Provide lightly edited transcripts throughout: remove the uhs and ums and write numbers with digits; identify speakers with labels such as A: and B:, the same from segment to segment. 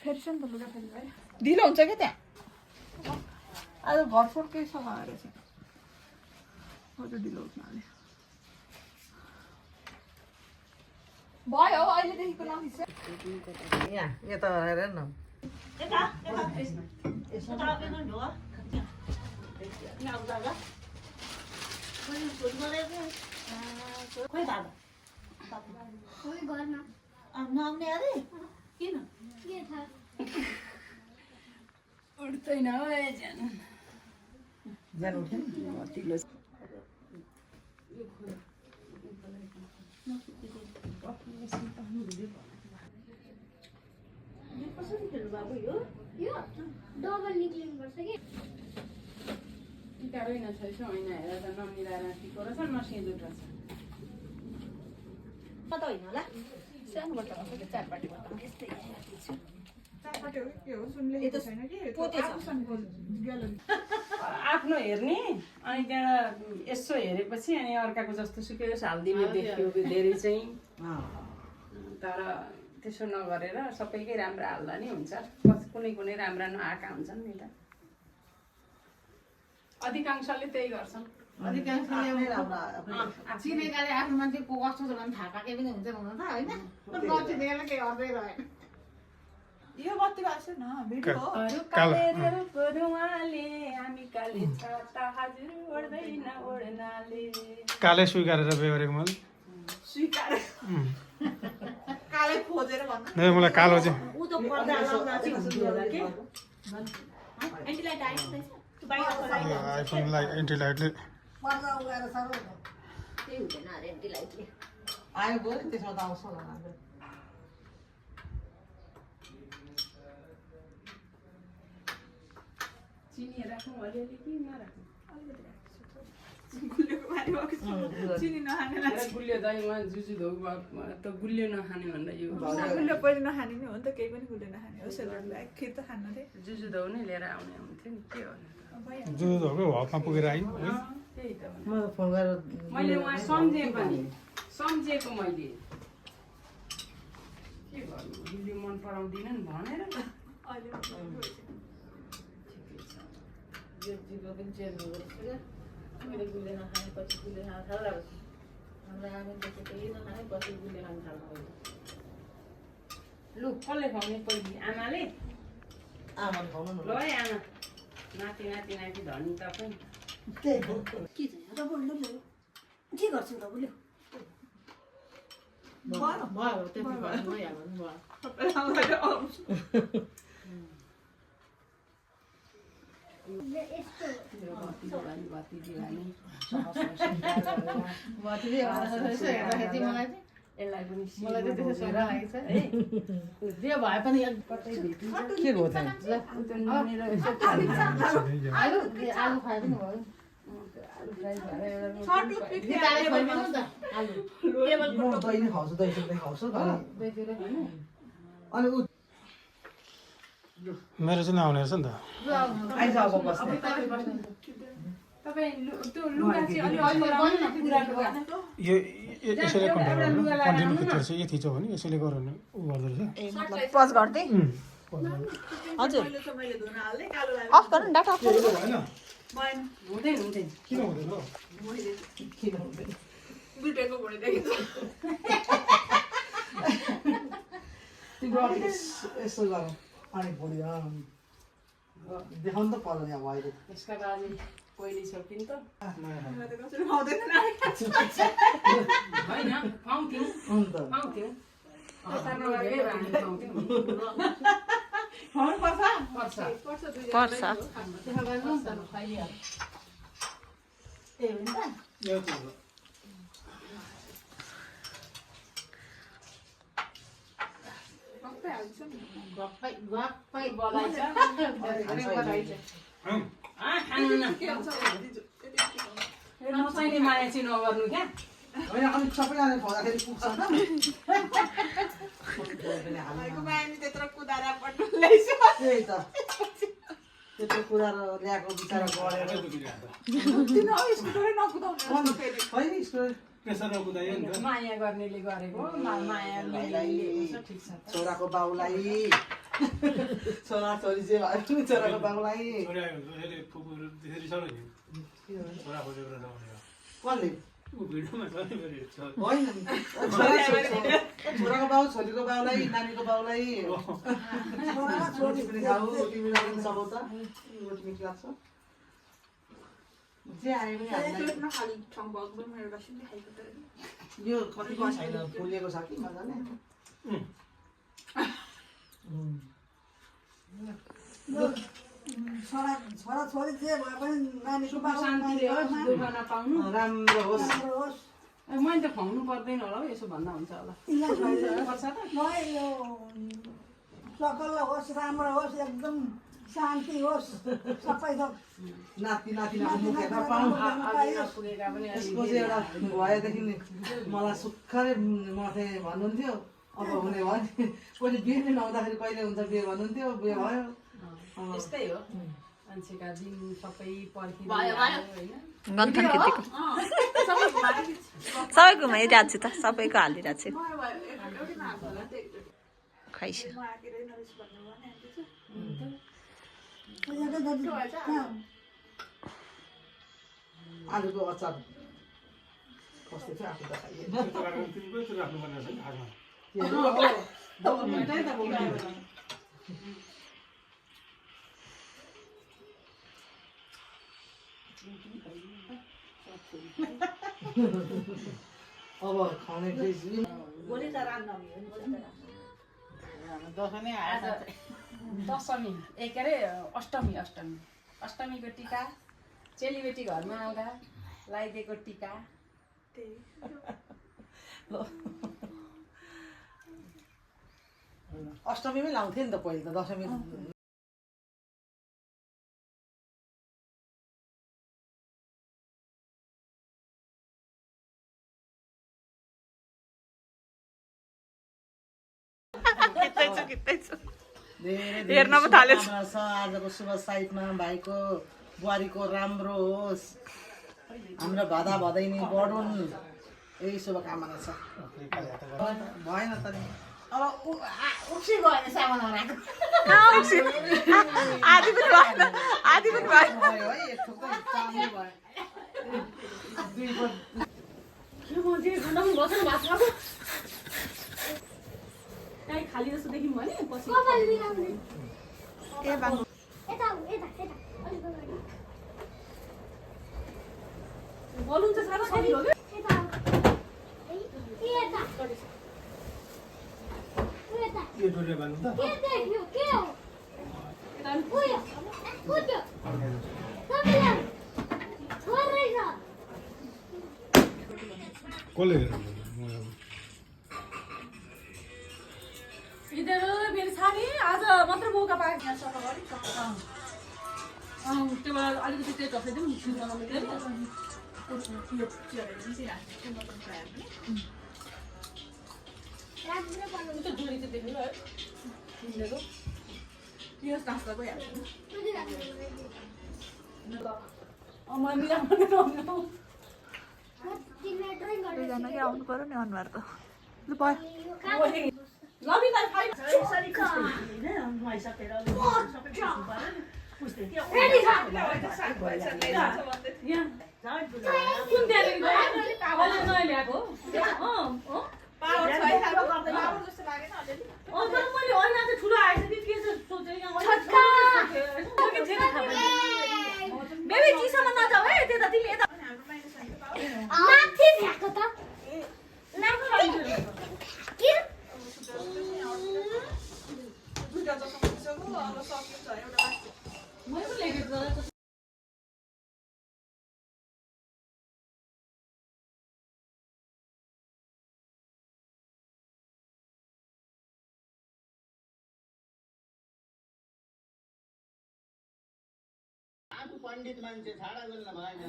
A: फेर्छ नि त लुगा फेरि भयो ढिलो हुन्छ क्या त्यहाँ आज भरसक केही सफा गरेको छ अझ ढिलो उठ्न आले भयो हौ अहिलेदेखिको नखिच्छ
B: यहाँ यता हेर न
C: नआउने अरे किन
D: उठ्दैन हो
B: ज्यान उठ्यो
D: ढिलो
C: कसरी खेल्नु बाबु यो
E: डबल निक्लिनुपर्छ कि
D: टिका रहेन छैछ होइन हेर त नमिलाएर टिको रहेछ नसिँदो रहेछ
C: त होइन होला
A: सानोबाट चारपाटीबाट यस्तै चारपाटी हो के हो सुनले
C: यो त
A: छैन कि
C: पोते छ।
D: आफ्नो हेर्ने अनि त्यहाँबाट यसो हेरेपछि अनि अर्काको जस्तो सुकै हालिदिने देखियो धेरै चाहिँ तर त्यसो नगरेर सबैकै राम्रो हाल्दा नि हुन्छ कुनै कुनै राम्रा नआएका हुन्छन् नि त अधिकांशले त्यही गर्छन्
B: अधिकांशले राम्रो
F: चिनेकाले आफ्नो मान्छे को कस्तो छ भने थाहा पाएकै पनि हुन्छ हुन त होइन गल्ती देखेर केही अर्दै रहेन
A: यो बत्ती भएको छैन भिडियो हो
D: अरू काले रुमाले हामी काले छ त हजुर ओड्दैन ओड्नाले
G: काले स्वीकारेर बे गरेको मैले
A: स्वीकार काले खोजेर भन्नु
G: नै मलाई कालो चाहिँ
C: ऊ त पर्दा लाउँदा चाहिँ हुन्थ्यो होला के एन्टीलाइट आयो नि त
G: आइफोनलाई एन्टी लाइटले
B: पर्दा उगाएर साह्रो
C: त्यही हुँदैन अरे एन्टीलाइटले
B: आयो गयो नि त्यसमा त आउँछ होला
D: चिनी राख्नु अलिअलि कि नराख्नु
A: गुलियोको बारे भएको चिनी नखाने मान्छे
D: गुलियो दहीमा जुजु धो त गुलियो नखाने भन्दा यो
A: गुलियो पहिले नखाने नि हो नि त केही पनि गुलियो नखाने हो सेलरोटी खिर त खानु थे
D: जुजु धो नै लिएर आउने हुन्थ्यो नि के हो
G: दुधहरूको हपमा पुगेर आयो है
D: त्यही त
B: म फोन गरेर
D: मैले उहाँ सम्झेँ पनि सम्झेको मैले के गर्नु गुलियो मन पराउँदिनन् भनेर
A: अहिले
B: यो जिब्रो पनि चेन्ज गर्छ क्या मैले गुलियो नखाने पछि गुलियो खान थाल्दा हाम्रो आमा त्यसो केही नखाने पछि गुलियो खान थाल्नु
D: लु कसले खुवाउने पहिले आमाले
B: आमाले खुवाउनु न
D: ल है आमा नाति नाति नाति धनी तपाईँ
C: के चाहिँ रबुल के गर्छौ रबुल
F: भयो त्यति भइहाल्यो नि भयो
E: यस्तो
D: बत्ती दिवाली बत्ती दिवाली
F: भतिले यसो हेर्दाखेरि चाहिँ मलाई चाहिँ
D: यसलाई पनि
F: मलाई चाहिँ त्यसो सुहाउँदो लागेको छ है जे भए पनि
D: कतै भेटिन्छ
B: के हो त
F: आलु आलु खाए पनि भयो निकाले खुवाइदिनु नि त आलु
B: म दही नै खाउँछु दही सुक्दै खाउँछु
F: दुईतिर खानु
B: अनि ऊ
G: मेरो चाहिँ नआउने रहेछ नि त
B: आइज अब बस्ने
D: तपाईँ त्यो लुगा चाहिँ अलि अलि लाउनु न पुरा लुगा
G: यो यसैले कन्टिन्यू खिच्छ यो थिचो भने यसैले गऱ्यो भने ऊ गर्दो रहेछ
A: पज गर्दै
C: हजुर
A: मैले धुन हाल्दै कालो
C: अफ गर्नु डाटा अफ गर्नु
A: भएन
D: हुँदैन हुँदैन
G: किन हुँदैन
A: बिटेको भुँडी देखिन्छ
B: तिम्रो यसो गरौँ अनि भोलि देखाउनु त पर्दैन अब अहिले
D: यसका बाजे पहिले छोपिन् त
A: मलाई त कसरी खाउँदैन
D: होइन पाउँथ्यौँ
B: अन्त
D: पाउँथ्यौँ हतार नगरेकै भए हामी पाउँथ्यौँ
A: खुवाउनु पर्छ
D: पर्छ
C: पर्छ
F: त्यसो गर्नु नि त खाइहाल्छ
C: ए हुन्छ
G: यो चाहिँ
F: गप्पै गप्पै
D: बलाइछ खानु न नचाहिने माया चाहिँ नगर्नु क्या
B: होइन अनि सबैजना खुवाउँदाखेरि पुग्छ त
A: भाइको माया नि त्यत्रो कुदाएर पट्नु ल्याइछ
B: त्यही त त्यत्रो कुरा ल्याएको बिचारा गरेर
A: किन स्कुटरै नकुदाउने फेरि
B: होइन स्कुल
G: प्रेसर नकुदायो नि त
D: माया गर्नेले गरेको माया लिएको छ ठिक छ
B: छोराको बाउलाई
H: छोराछोरी चाहिँ भए पनि छोराको बाउलाई
G: छोरा आयो भने यसले फुपूहरू त्यसरी छ नि छोरा खोजेर नआउने
H: कसले
G: ऊ भिडियोमा छ नि फेरि छ
H: होइन नि छोराको बाउ छोरीको बाउलाई नानीको बाउलाई रोटी पनि खाऊ रोटी पनि खानु सक्छौ त रोटी पनि लाग्छ जे आयो पनि यो कति पनि छैन फुलेको छ कि मजाले
C: छोराछोरी जे भए पनि नानीको बाउ
D: शान्तिले होस् दुःख नपाउनु
H: राम्रो होस्
D: मैले त खुवाउनु पर्दैन होला हौ यसो भन्दा हुन्छ होला पर्छ त
C: म यो सकल होस् राम्रो होस् एकदम शान्ति होस् सबै थोक
H: नाति नातिनाको मुख हेर्न पाऊँ
D: अघि नपुगेका पनि
H: यसको चाहिँ एउटा भएदेखि मलाई सुक्खरै मथे भन्नुहुन्थ्यो अब हुने भयो नि पछि बिहे पनि नहुँदाखेरि कहिले हुन्छ बिहे भन्नुहुन्थ्यो बिहे भयो
D: यस्तै हो मान्छेका दिन सबै पर्खिनु
F: भयो।
D: होइन
A: गन्थन खेतीको सबै घुमाइरहेको छु त सबैको हालिरहेको छु खाइसु
H: आलुको अचार कस्तो थियो आफू त खाइएन
G: तिमीकै त्यो राख्नुपर्ने रहेछ नि खासमा
H: अब खाने चाहिँ
C: भोलि त रामनवमी हो नि भोलि त
F: दसैँ नै आएछ
D: दशमी ए के अरे अष्टमी अष्टमीको टिका चेलीबेटी घरमा आउँदा लगाइदिएको टिका
H: अष्टमीमै लाउँथ्यो नि त पहिले त दशमी
A: हेर्न पो थालेछ।
H: छ आजको शुभ साइतमा भाइको बुहारीको राम्रो होस् हाम्रो भादा भदैनी बढुन् यही शुभकामना छ भएन त नि
F: अब उक्सी गयो नि सामान हराएको
A: आधी पनि भएन आधी पनि भएन
H: भयो है एक थोक त चाम्रे भयो दुई पट
C: कहीँ खाली जस्तो देख्यौँ भने पछि
E: कपाल बिराउने
A: ए बाबु
E: यता यता यता अलिक अगाडि
C: बलुन चाहिँ साह्रो खाली हो क्या
E: यता यता यता
G: यो डोरीले बाँध्नु त
E: के देख्यो के हो उयो उयो तपाईँलाई छोर रहेछ
G: कसले हेरेर
C: यिनीहरू मेरो साथी आज मात्र मौका पाएको यहाँ सफा गरेँ त्यो बेला अलिकति त्यो झसाइदिउँ
E: राम्रो बनाउनु
C: त्यो जोडी चाहिँ देख्नु है हिँडेको पियाज नास्ता भइहाल्छ
E: कति राम्रो
C: म मिलाउनु नहुनु
E: तिमीले ड्रइङ गर्नु
A: दुईजनाकै आउनु पर्यो नि अनुहारको लु भयो
C: लबिलाई फाइ सरी नुहाइसकेर सबै पुस्दै थियो
E: रेडी छ
C: कुन त्यहाँदेखि गयो अहिले नयाँ ल्याएको
A: पावर छ है पावर जस्तो लागेन अलिअलि
C: तर मैले ऐना चाहिँ ठुलो आएछ कि के चाहिँ सोचेँ बेबी चिसोमा नजाऊ है त्यता तिमी यता
E: माथि फ्याँको त के
A: दुईटा जस्तो पुगिसक्यो अब सक्नु छ एउटा बाँकी छ।
C: मैले पनि लेखेको छ
I: आफू पण्डित मान्छे छाडा गर्न भएन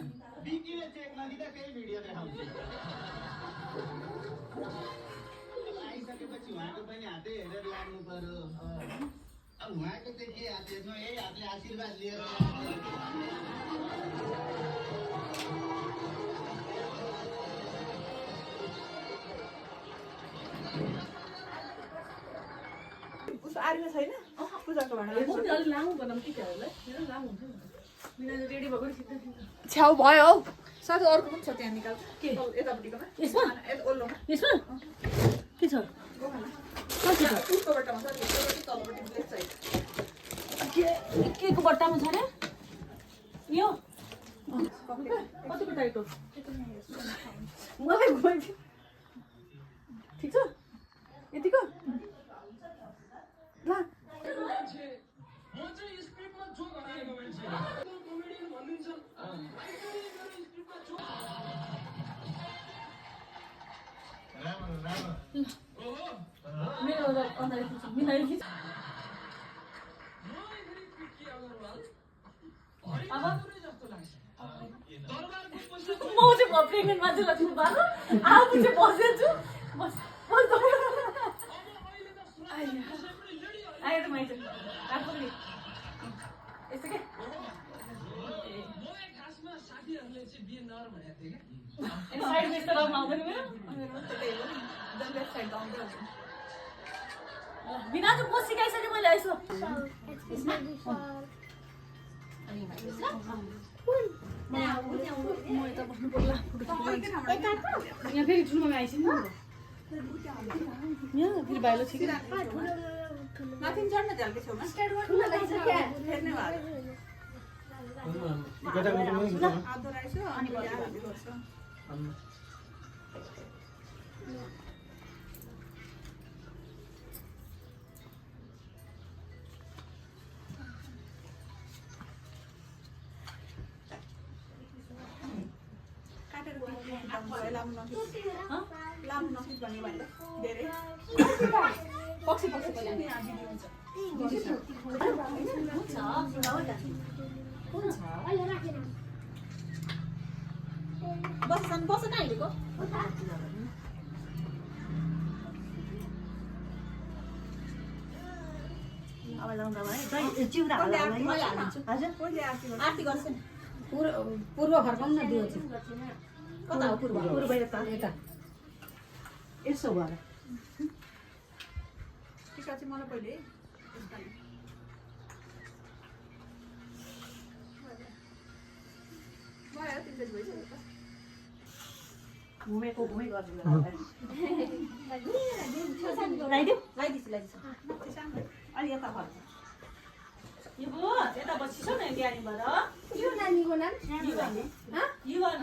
I: बिकीले चेक नदिँदा केही भिडियो देखाउँछ आइसकेपछि उहाँको पनि हातै हेरेर लाग्नु पर्यो अब उहाँको चाहिँ के हात हेर्नु यही हातले आशीर्वाद लिएर
A: आर्मी छैन पूजाको भाँडा
B: अलिक लामो बनाउँ केटाहरूलाई मेरो लामो हुन्छ नि मिनाले रेडी भएको
A: छ्याउ भयो हौ साथी अर्को पनि छ त्यहाँ निकाल्छ के यतापट्टिकोमा
B: यसमा
A: ओल्लोमा
B: यसमा के छ
A: उसको बट्टामा छ तलपट्टि ब्ल्याक साइड
B: के को बट्टामा छ रे यो कतिको टाइट हो मलाई गयो ठिक छ यतिको ल मेरो अन्दाज मिलाइ खिच अब म चाहिँ प्रेग्नेन्ट मान्छेलाई छु भएको आफू चाहिँ बसेछु आयो त माइज यस्तो के साइड बेस त राम्रो आउँदैन मेरो बिना चाहिँ म सिकाइसकेँ मैले यसो यहाँ फेरि ठुलोमा आइसक्यो यहाँ फेरि भाइलो छ कि
A: माथि चढ्न झ्यालको छेउमा फेर्ने भयो आधो राइस अनि गर्छ लामो नखिच भन्ने भन्दा धेरै
B: पक्सी पक्सी
A: बस कहाँ हिँडेको आरती गर्छ नि
C: पूर्व फर्काउनु न दियो
A: कता हो पूर्व
C: यता यसो भएर
A: टिका चाहिँ मलाई पहिले भयो 3 बजे भइसक्यो
C: घुमेको घुमै गर्छु
A: लगाइदिन्छु
C: अलि यता फर्क
B: यो यता बसिस न गाडीबाट
E: यो नानीको नाम
B: युवा न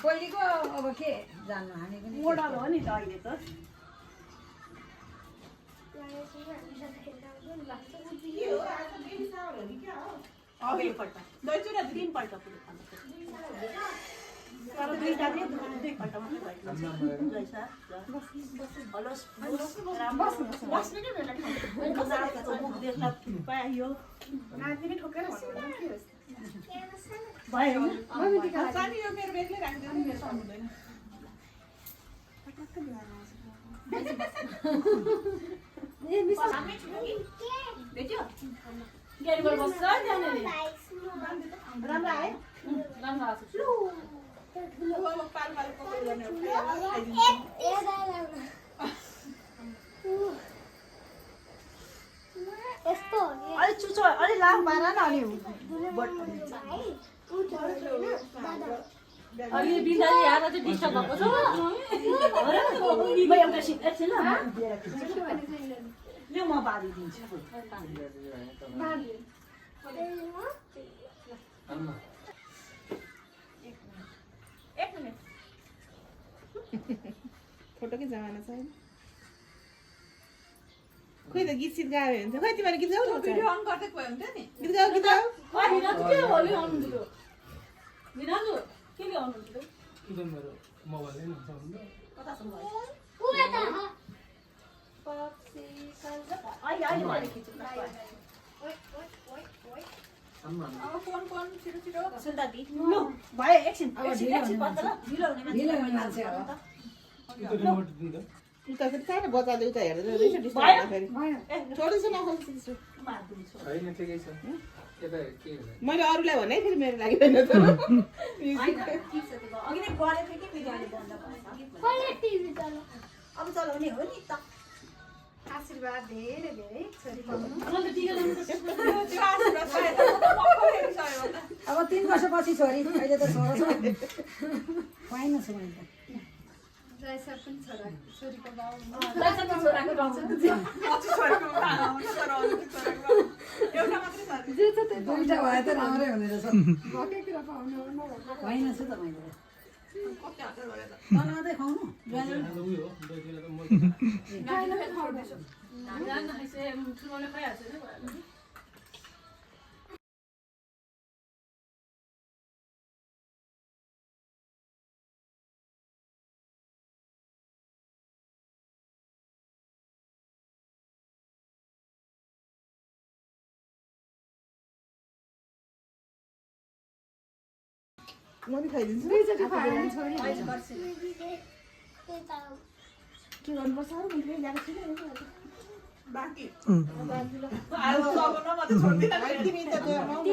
C: पहिलेको अब के जान्नु हामी पनि
B: मोडल हो नि त अहिले त तीनपल्ट तर दुईवटा दुईपल्ट मात्रै पायो भयो
A: सानी यो मेरो बेग्लै राख्दैन मेरो सम्झँदैन
B: भेट्यो गाडीबाट बस्छ जानेले
C: राम्रो आयो
B: राम्रो आएको
E: यस्तो
C: अलि चुचो अलि लाम पार न अनि
B: अहिले बिन्दाले यहाँ चाहिँ डिस्टर्ब भएको छ
C: म एउटा एकछिन ल यो म बाँधिदिन्छु
A: फोटो के जमाना छ
B: खोइ त गीत सित गायो भने खोइ तिमीले गीत गाउनु
A: भिडियो अन गर्दै गयो हुन्थ्यो नि
B: गीत गाऊ गीत गाऊ
G: मोबाइल
A: फोन छिटो छिटो
C: भयो एकछिन ढिलो हुने मान्छे हो
B: उता फेरि सानो बच्चाले उता हेर्दै रहेछ डिस्टर्ब फेरि छोड्दैछ नखोल्छु मैले अरूलाई भने फेरि मेरो लाग्दैन त
C: अब चलाउने हो नि त आशीर्वाद धेरै धेरै छोरी अब 3 वर्षपछि छोरी अहिले त छोरा छ पाइन छ मैले
E: जयसर पनि छोरा छोरीको बाउ
C: छोराको गाउँ
A: एउटा मात्रै छ
C: दुईटा भए त राम्रै हुने रहेछ भकै कुरा पाउनु पाइन छ त मैले
A: कति हात गरेर
C: बनाउँदै खुवाउनु
B: म नि खाइदिन्छु के गर्नुपर्छ अरू मैले ल्याएको छुइनँ
A: बाँकी आलु चलाउन म त छोड्दिनँ
B: तिमी त त्यो हामी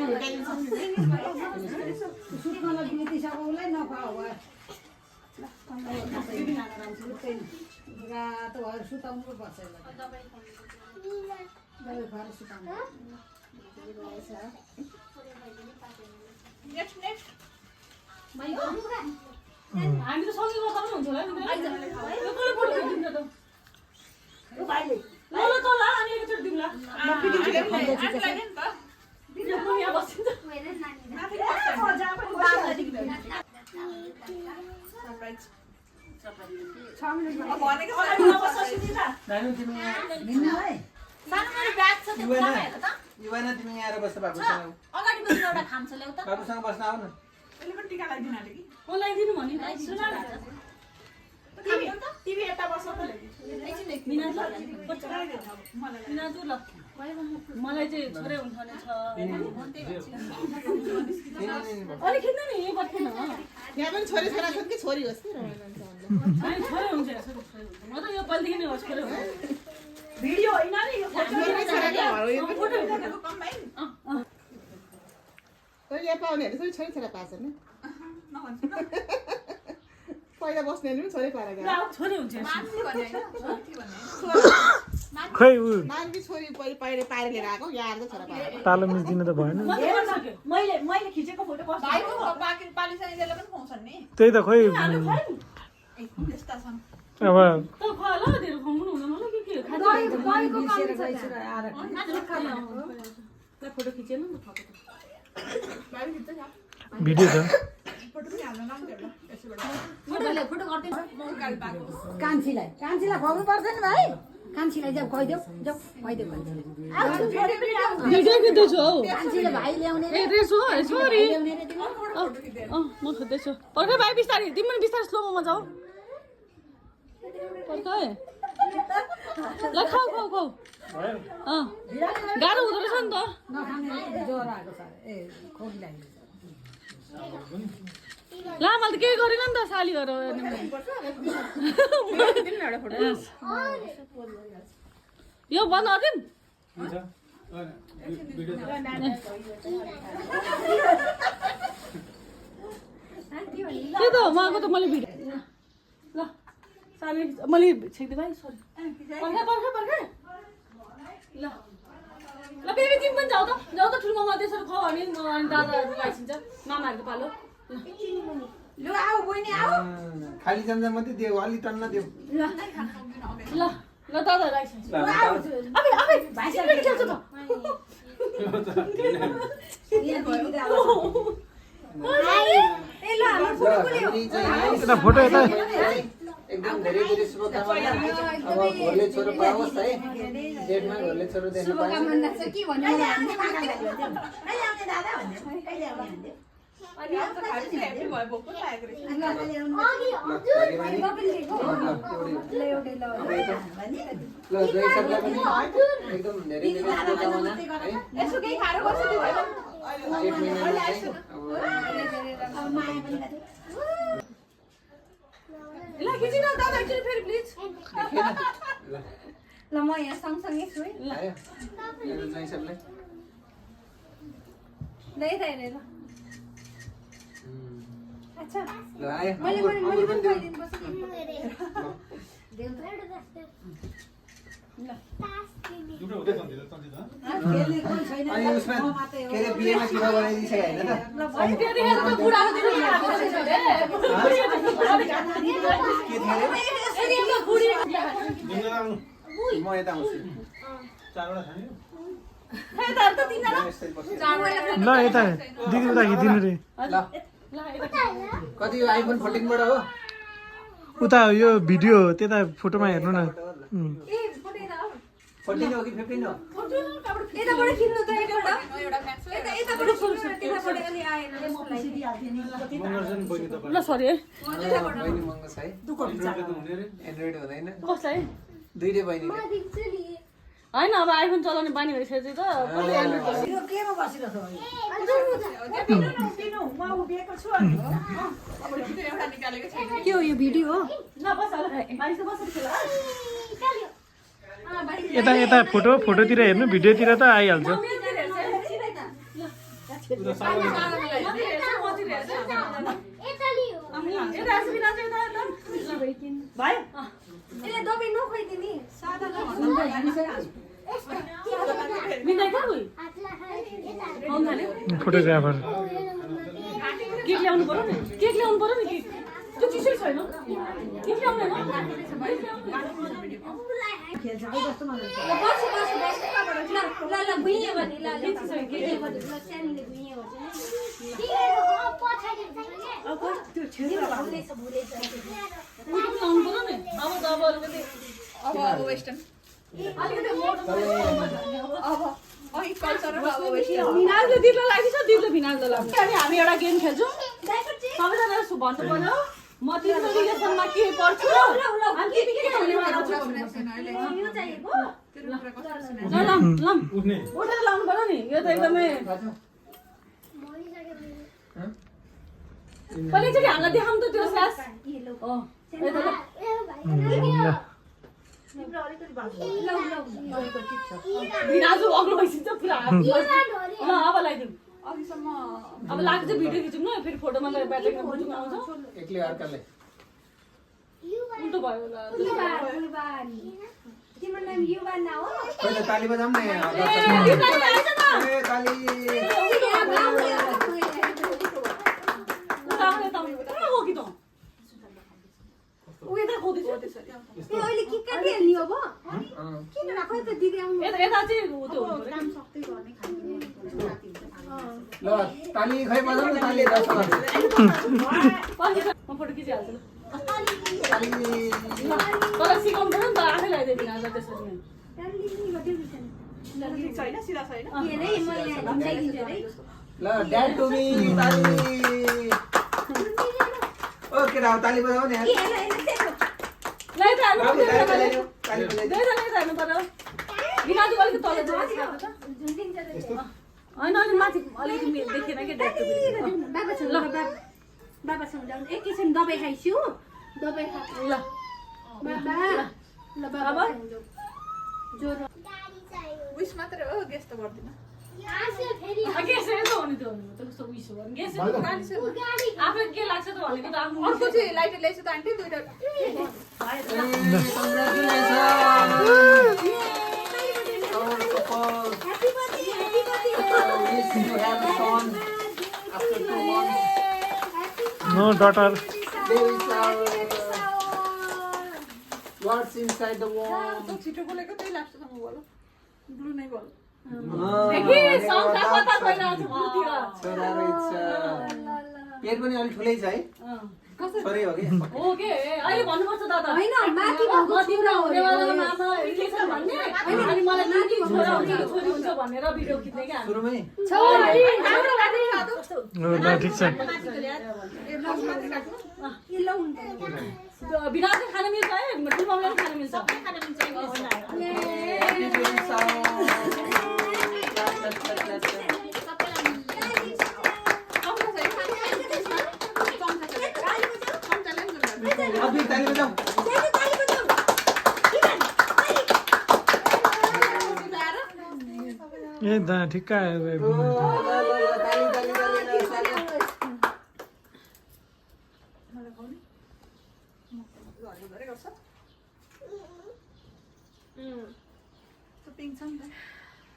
B: हुर्काइदिन्छौँ
C: सुत्नलाई बितिसक्यो उसलाई नखुवाऊ रातो भएर सुताउनु पो पर्छ दबाई खुवाएर सुताउनु
A: नेक्स्ट नेक्स्ट
D: हामी त सँगै गर्दा पनि हुन्छ होला नि
I: युवाना तिमी आएर बस्छ बाबुसँग
E: अगाडि बस्नु एउटा खान्छ ल्याउ त
I: बाबुसँग बस्न आऊ न
A: यसले पनि टिका लगाइदिनु आँटे कि
D: लगाइदिनु भने सुन
A: टिभी यता बस्छ त
D: मलाई चाहिँ छोरै उठाउने छ अलिक खिच्नु नि बत्किन
B: यहाँ पनि छोरी छोरा छन् कि छोरी होस्
D: हामी छोरै हुन्छ म त यो पहिलेदेखि नै छोरै हो भिडियो होइन नि यो
B: यहाँ पाउनेहरू चाहिँ छोरी छोरा पाएछन्
A: नभन्छु न
B: पहिला बस्नेहरूले पनि छोरी पाएर गयो
D: छोरै हुन्छ
A: मान्छे भने होइन छोरी भने
G: खै उ
B: नानी छोरी पाएर लिएर आएको यहाँ आएर छोरा पाएर
G: तालो मिच्दिन त भएन
D: मैले खिचेको फोटो
A: भाइको बाँकी पालिसकेले पनि खुवाउँछन् नि
G: त्यही त खोइ
A: यस्ता छन्
G: अब
D: त खा ल धेरै खुवाउनु हुँदैन होला के फोटो खिचेन नि
A: भाइ खिच्छ नि
G: भिडियो छ
A: फोटो पनि हाल्न नहुँदैन यसबाट
E: फोटो गर्दै
A: गाडी पाएको
C: कान्छीलाई खुवाउनु पर्छ नि भाइ कान्छीलाई जाऊ खुवाइदेऊ जाऊ खुवाइदेऊ
D: भिडियो खिच्दैछु हौ
C: कान्छीले भाइ ल्याउने
D: ए रेसो सरी
C: ल्याउने रे तिमी
D: म खोज्दैछु पर्खै भाइ बिस्तारै तिमी पनि बिस्तारै स्लोमा जाऊ पर्खै ल खाऊ गाह्रो हुँदो रहेछ नि त
C: नखाने ज्वरो आएको छ ए खोकी लाग्यो
D: ला मैले त केही गरेन नि त साली गरेर यो बन्द गरिदिउँ त्यही त उहाँको त मैले भिडियो ल साली मैले छेक्दै भाइ सरी पर्खै ल ल बेबी तिमी पनि जाऊ त ठुलो मामा त्यसरी खुवाऊ भने दादाहरू आइसिन्छ मामाहरूको पालो
C: लु आऊ बहिनी आऊ
I: खाली चम्चा मात्रै देऊ अलि टन्न देऊ
D: ल दादाहरू आइसिन्छ भाइसँग खेल्छ त
G: यता फोटो यता
I: एकदम धेरै धेरै शुभकामना। अब घरले छोरो पाओस् है, डेटमा घरले छोरो देख्न पाइन्छ।
E: शुभकामना चाहिँ के भन्नु
C: कहिले आउने दादा भन्दै कहिले आउने
A: अनि अब त खासै ह्याप्पी भयो बोक्नु लागेको रहेछ।
I: ल जय सबलाई पनि एकदम धेरै धेरै शुभकामना है।
A: यसो केही खाएर बस्छ त्यो भएन।
I: जेठ महिनामा चाहिँ अब
C: माया पनि गर्दै
A: ल खिचिन दादा एकचोटि फेरि प्लिज।
I: ल
E: ल म यहाँ सँगसँगै छु है
I: आयो मेरो जय सबलाई।
E: ल यता हेरेर अच्छा
I: ल आयो
E: मैले
I: अङ्कुर
E: पनि
I: पनि देऊ।
E: खुवाइदिनुपर्छ कि
G: दुटो हुँदै भन्दै त तन्दी त
C: खेल्ने कोही छैन
I: अनि उसमा के अरे बिहेमा किमा बनाइदिइसक्यो होइन त?
A: त्यतिखेर त बुढाको दिनु लागेको रहेछ रे।
I: के थियो अरे?
A: यसरी त बुढी
G: दिनु आउनु
I: म यता आउँछु।
G: चारवटा खाने
A: खै त अन्त तिनजना
I: म यस्तै बस्छु।
G: ल यता दिदी उता दिनु रे
I: ल कति यो आइफोन 14 बाट हो?
G: उता यो भिडियो त्यता फोटोमा हेर्नु न
E: ए फोटेर
I: 14 हो कि 15 हो?
E: यताबाट खिच्नु त एउटा
A: एउटा म्याक्स
E: यताबाट खिच्नु त्यताबाट अलि आएन जस्तो लाग्यो
G: मनोरञ्जन बहिनी तपाईँ
D: ल सरी है
I: बहिनी महँगो छ है।
G: हुने रे
I: एन्ड्रोइड हुँदैन।
D: कसलाई
I: दुईटै बहिनी
D: होइन अब आइफोन चलाउने बानी भइसकेपछि त
C: यो केमा बसिरहेको
A: किन म उभिएको छु अनि अब किन एउटा निकालेको छैन।
E: के हो यो भिडियो हो
A: ल बस मानिस बसेर खेल।
G: यता यता फोटोतिर हेर्नु भिडियोतिर त आइहाल्छ
E: यसले दबाई नखुवाइदिने सादा
G: फोटोग्राफर
D: केक ल्याउनु पर्यो नि केक ल्याउनु पर्यो नि केक त्यो चिसै छैन केक ल्याउनु
C: खेल्छ है जस्तो मलाई
E: बस बस बस ल ल भुइँयो भने ल सानीले भुइँयो
C: अब त्यो क्षेत्र
E: भुलेछ भुलेछ
D: ल्याउनु पर्यो नि अब त अब अलिकति
A: अब वेस्टर्न अब अहि कल्चर र अब वेस्टर्न
D: भिनाजले दिदो लागि छ दिदो भिनाजले लाग्छ अनि हामी एउटा गेम खेल्छौँ सबैजना भन्नु पर्यो म तिम्रो रिलेसनमा के पर्छु अनि तिमी के भन्ने बनाउँछु
E: यो चाहिएको
D: ल ल ल
G: उठ्ने
D: उठेर लाउनु पर्यो नि यो त एकदमै पहिला एकचोटि हामीलाई देखाउँ त त्यो सास भिनाजु अग्लो भइसक्छ पुरा ल अब लगाइदिउँ
A: अहिलेसम्म
D: अब लाग्छ भिडियो खिचौँ न फेरि फोटोमा लगेर ब्याट्रीमा बुझ्नु आउँछ
I: एक्लै अर्काले
D: उल्टो भयो ल
E: तिम्रो नाम युवा न हो
I: पहिला ताली बजाउँ न यहाँ। ए ताली
D: हो कि त ऊ यता खोज्दैछ
E: त्यो अहिले के काटिहाल्ने अब किन राख्यो त दिदी आउनु
D: यता यता चाहिँ त्यो हुनु पर्यो
E: काम सक्दै गर्ने खाने
I: ल ताली खै बजाउँ न ताली 10
D: म फोटो खिचिहाल्छु ल
I: ताली
D: तर सिकाउनु पर्यो नि त आफै लगाइदियो भिनाज त्यसरी
A: ठिक छैन सिधा छैन।
E: के अरे म यहाँ झुम्जाइदिन्छु अरे
I: ल ड्याड टु मी ताली ओके राव ताली बजाऊ न यार।
E: के हैन हैन त्यस्तो
D: ल यता हाल्नु
I: बाबु
D: पर्यो
I: ताली बजाऊ ताली बजाऊ।
D: यता हाल्नु पर्यो भिनाजु अलिकति तल जान्छ
E: झुम्दिन्छ
D: होइन अनि माथि अलिकति देखिएन कि डेट
E: बाबासँग ल बाबासँग जाउँ एकैछिन दबाई खाइछु दबाई खा
D: ल
E: बाबा ल बाबा ज्वरो
A: उइस मात्र हो गेस त गर्दिन।
D: गेस यस्तो हो नि त्यो कस्तो उइस हो गेस आफूलाई के लाग्छ त भनेको त आफ्नो
A: अर्को चाहिँ लाइटर ल्याइछु त आन्टी दुईटा
E: happy birthday happy birthday
G: no daughter
I: What's inside the wall?
A: छिटो बोलेको त्यही लाग्छ त म बोल ब्लु नै बोल
D: देखि सौका पता भइरहेको छ ब्लुतिर
I: छोरा रहेछ। पेट पनि अलि ठुलै छ है।
J: छोरी हो कि
E: हो के अहिले भन्नुपर्छ दादा
C: होइन माथि भएको छोरा हो रे।
E: रिलेसन भन्ने अनि मलाई नाति छोरा हुन्छ छोरी हुन्छ भनेर भिडियो खिच्ने क्या
J: सुरुमै
C: छोरी
G: ल ठिक छ
E: बिना चाहिँ खान मिल्छ है ठुल्माउलाई पनि खान मिल्छ
J: अभी ताली बजाऊ
G: ए दा ठिक्क आयो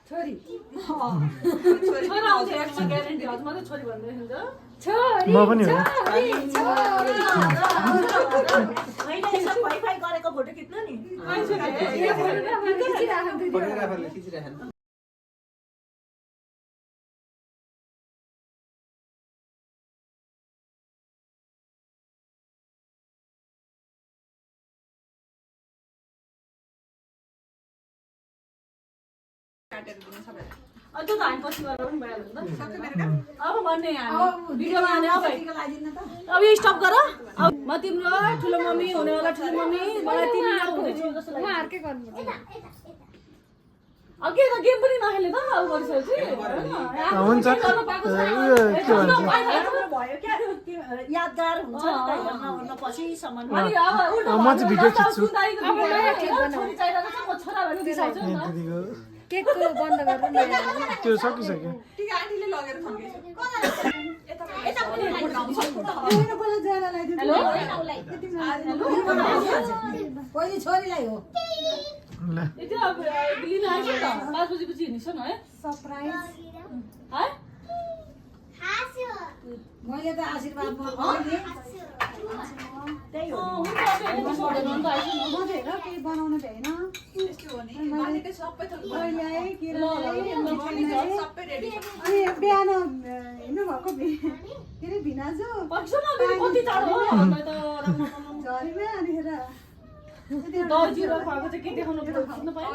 C: छोरी
E: छोरा आउँछ यसमा ग्यारेन्टी हजुर मात्रै छोरी भन्दै हुन्छ
C: छोरी
G: म पनि हो
H: वाइफाई गरेको फोटो खिच्नु नि
J: फोटोग्राफरले खिचिराख्नु
E: अनि त्यो त हामी पछि गरेर पनि भइहाल्छ नि त अब भन्ने हामी भिडियोमा हाने अब अब यो स्टप गर अब म तिम्रो ठुलो मम्मी हुनेवाला ठुलो मम्मी मलाई तिमी हुँदैछु जस्तो लाग्छ
C: उहाँहरूकै गर्नुपर्छ
E: अब के त गेम पनि नखेल्ने त अब गरिसकेपछि
G: हुन्छ
H: भयो क्या यादगार हुन्छ नि त हेर्न ओर्न पछिसम्म
E: अनि अब
G: म चाहिँ भिडियो खिच्छु
E: छोरी चाहिरहेको छ म छोरा भनेर दिइसक्छु नि त
G: दिदीको
C: केकको बन्द गरेर
G: त्यो सकिसक्यो
A: टिका आन्टीले लगेर थन्केछ
E: हेलो
C: पहिले छोरीलाई हो
G: ल
E: यति अब लिन आइसक्यो त 5 बजेपछि हिँड्छ न है
C: सरप्राइज
E: है
C: मैले त आशीर्वाद
E: त्यही हो हुन्छ अब
C: म हेर केही बनाउनु भएन
A: त्यस्तो हो नि मालिकले सबै थोक
C: अहिले आए के
A: सबै रेडी छ
C: अनि बिहान हिँड्नु भएको के अरे भिनाजु
E: पक्ष न कति टाढो हो हामीलाई त
C: झरीमा अनि हेर
E: दही चिउरा खुवाएको चाहिँ के देखाउनु खिच्नु पाएँ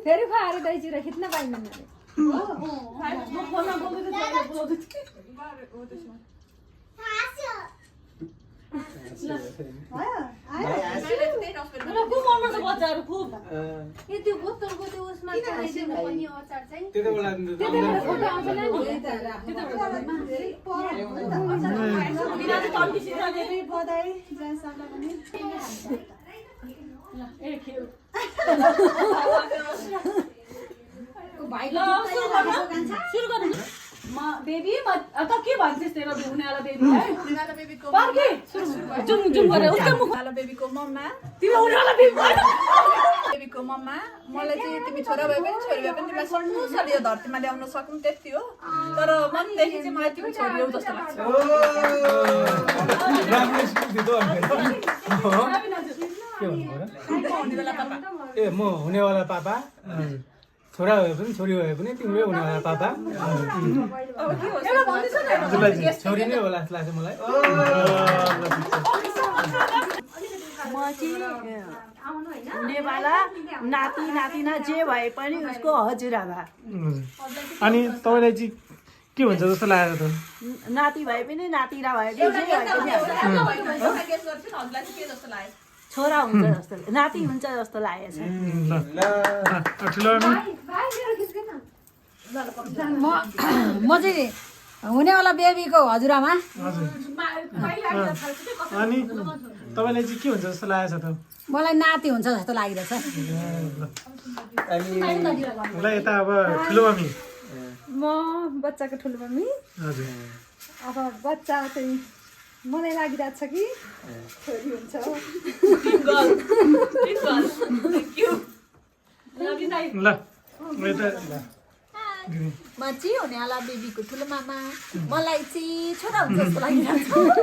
C: फेरि खुवाएर दही चिउरा खिच्न पाइँदैन अरे
E: म फोनमा बोल्दै थिएँ बोलाउँदै थिएँ मलाई खुब मन पर्छ बच्चाहरू खुब
C: त्यो बोतलको त्यो उसमा चढाइदिनु पनि अचार चाहिँ
J: त्यति बेला
C: फोटो आउँछ नि
E: बिना चाहिँ तन्किसिन्छ नि
C: बधाई जय सबलाई पनि
E: ए खेल
C: भाइ
E: ल सुरु गर्नु म बेबी म त के भन्छस् तेरो हुनेवाला बेबी है
A: हुनेवाला बेबीको
E: पर्के जुम जुम गरेर उसको मुख
A: हुनेवाला बेबीको मम्मा
E: तिम्रो हुनेवाला बेबी भएन
A: बेबीको मम्मा मलाई चाहिँ तिमी छोरा भए पनि छोरी भए पनि तिमीलाई सक्नुसार यो धरतीमा ल्याउन सक्नु त्यति हो तर मनदेखि चाहिँ मलाई तिमी छोरी हो जस्तो लाग्छ
G: के भन्नु
A: हुनेवाला पापा
G: ए म हुनेवाला पापा छोरा भए पनि छोरी भए पनि तिमीले हुनेवाला पापा
E: एउटा भन्दैछ नि
G: हजुरलाई चाहिँ छोरी नै होला जस्तो लाग्छ मलाई
H: म चाहिँ हुनेवाला नाति नातिना जे भए पनि उसको हजुरआमा
G: अनि तपाईँलाई चाहिँ के भन्छ जस्तो लागेको त
H: नाति भए पनि नातिना भए पनि जे भए पनि
A: एउटा गेस गर्छु न हजुरलाई चाहिँ के जस्तो लाग्यो
H: छोरा हुन्छ जस्तो नाति हुन्छ जस्तो लागेको छ
G: ठुलो
C: म चाहिँ हुनेवाला बेबीको हजुरआमा
G: हजुर अनि तपाईँलाई चाहिँ के हुन्छ जस्तो लागेको छ त
C: मलाई नाति हुन्छ जस्तो लागिरहेछ
G: ल यता अब ठुलो मम्मी
C: म बच्चाको ठुलो मम्मी
G: हजुर
C: अब बच्चा चाहिँ मलाई लागिरहेको छ कि छोरी हुन्छ
G: ल यता
C: म चाहिँ हुनेवाला बेबीको ठुलो मामा मलाई चाहिँ छोरा हुन्छ जस्तो लागिरहेको छ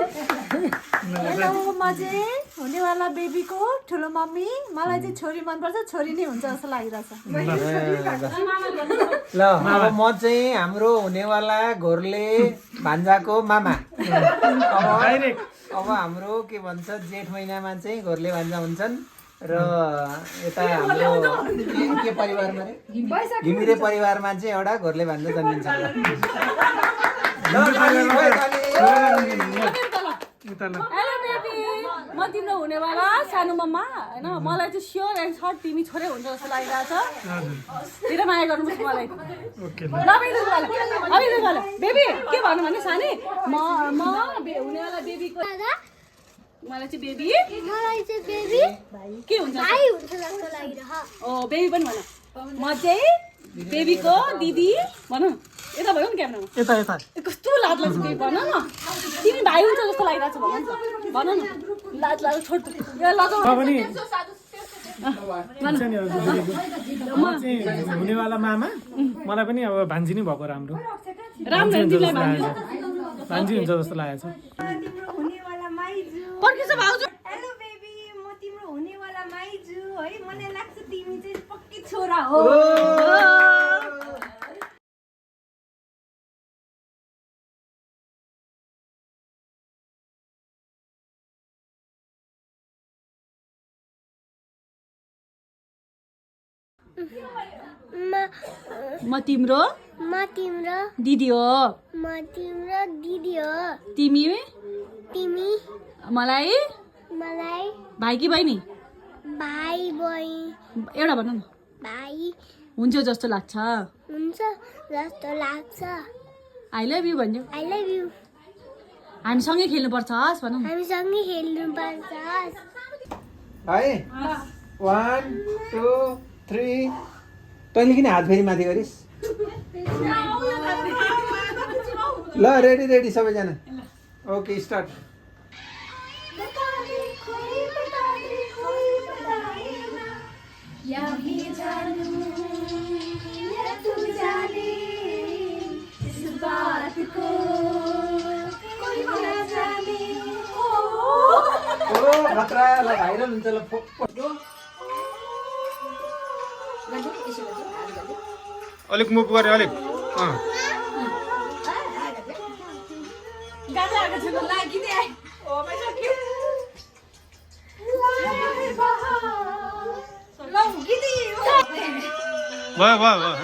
C: हेलो म चाहिँ
E: हुनेवाला बेबीको ठुलो मम्मी मलाई चाहिँ छोरी मनपर्छ छोरी नै हुन्छ जस्तो लागिरहेछ
J: ल अब म चाहिँ हाम्रो हुनेवाला घोरले भान्जाको मामा अब हाम्रो के भन्छ जेठ महिनामा चाहिँ घोरले भान्जा हुन्छन् र यता हाम्रो के परिवारमा रे घिमिरे परिवारमा चाहिँ एउटा घोरले भान्जा जन्मिन्छ
E: हेलो बेबी म तिम्रो हुनेवाला सानो मम्मा होइन मलाई चाहिँ स्योर एन्ड सर्ट तिमी छोरै हुन्छ जस्तो लागिरहेछ धेरै माया गर्नुपर्छ मलाई बेबी के भन्नु भने सानी म हुनेवाला बेबीको मलाई चाहिँ बेबी के हुन्छ ओ बेबी पनि भन म चाहिँ बेबीको दिदी भनौँ यता भयो नि क्यामेरामा
G: यता यता
E: कस्तो लाज लाग्छ बेबी भन न तिमी भाइ हुन्छ जस्तो लागिरहेछ भन न लाज लाग्छ छोड
G: पनि हुनेवाला मामा मलाई पनि अब भान्जी नै भएको राम्रो भान्जी हुन्छ जस्तो लागेको छ
K: हेलो बेबी म तिम्रो हुनेवाला माइजु है मलाई लाग्छ तिमी चाहिँ पक्की छोरा हो
E: म तिम्रो दिदी हो तिमी मलाई भाइ कि बहिनी एउटा भन न हुन्छ जस्तो लाग्छ आई लभ यु भन्यो हामी सँगै खेल्नुपर्छ हस् भनौँ
J: है 1 2 3 तैँले किन हात फेरि माथि गरिस् ल रेडी रेडी सबैजना ओके स्टार्ट खतरा ल भाइरल हुन्छ ल
G: अलिक मुख गरे अलिक भयो भयो भयो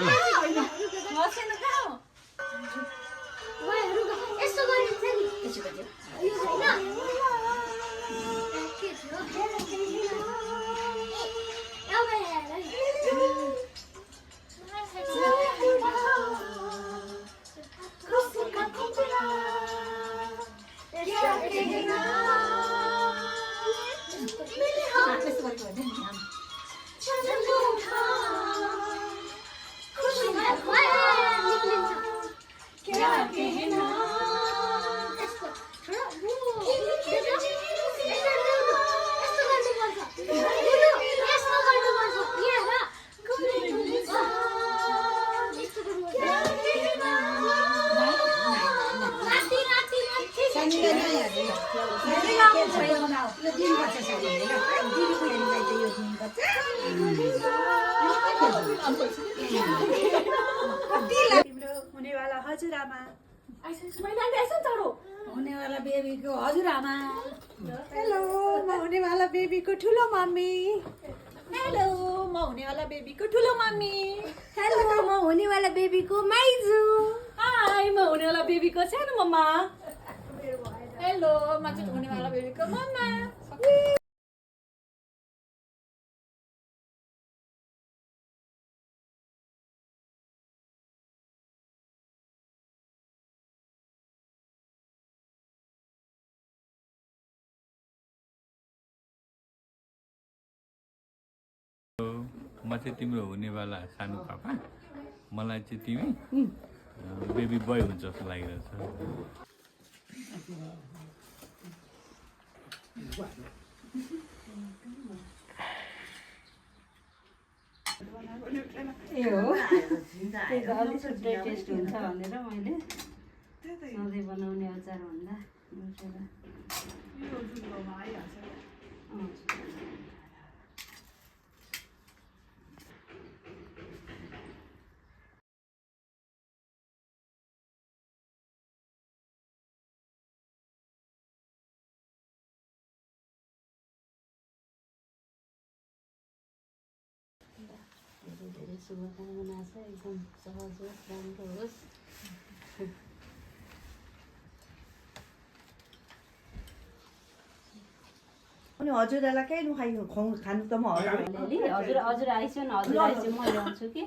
K: हुनेवाला हजुरआमा
E: हुनेवाला बेबीको हजुरआमा
K: हेलो म हुनेवाला बेबीको ठुलो मम्मी हेलो म हुनेवाला बेबीको ठुलो मम्मी हेलो म हुनेवाला बेबीको माइजु
E: हाई म हुनेवाला बेबीको सानो मम्मा
A: हेलो म चाहिँ हुनेवाला बेबीको मम्मा
L: म चाहिँ तिम्रो हुनेवाला सानो पापा मलाई चाहिँ तिमी बेबी बोय हुन्छ जस्तो लागिरहेछ
E: अलिक छुट्टै टेस्ट हुन्छ भनेर मैले सधैँ बनाउने अचार भन्दा
D: धेरै शुभकामना छ, एकदम सहज होस्, राम्रो होस्।
C: अनि हजुरहरूलाई केही नखाइ खानु त म
D: हजुर आइस न, हजुर आइस म ल्याउँछु कि।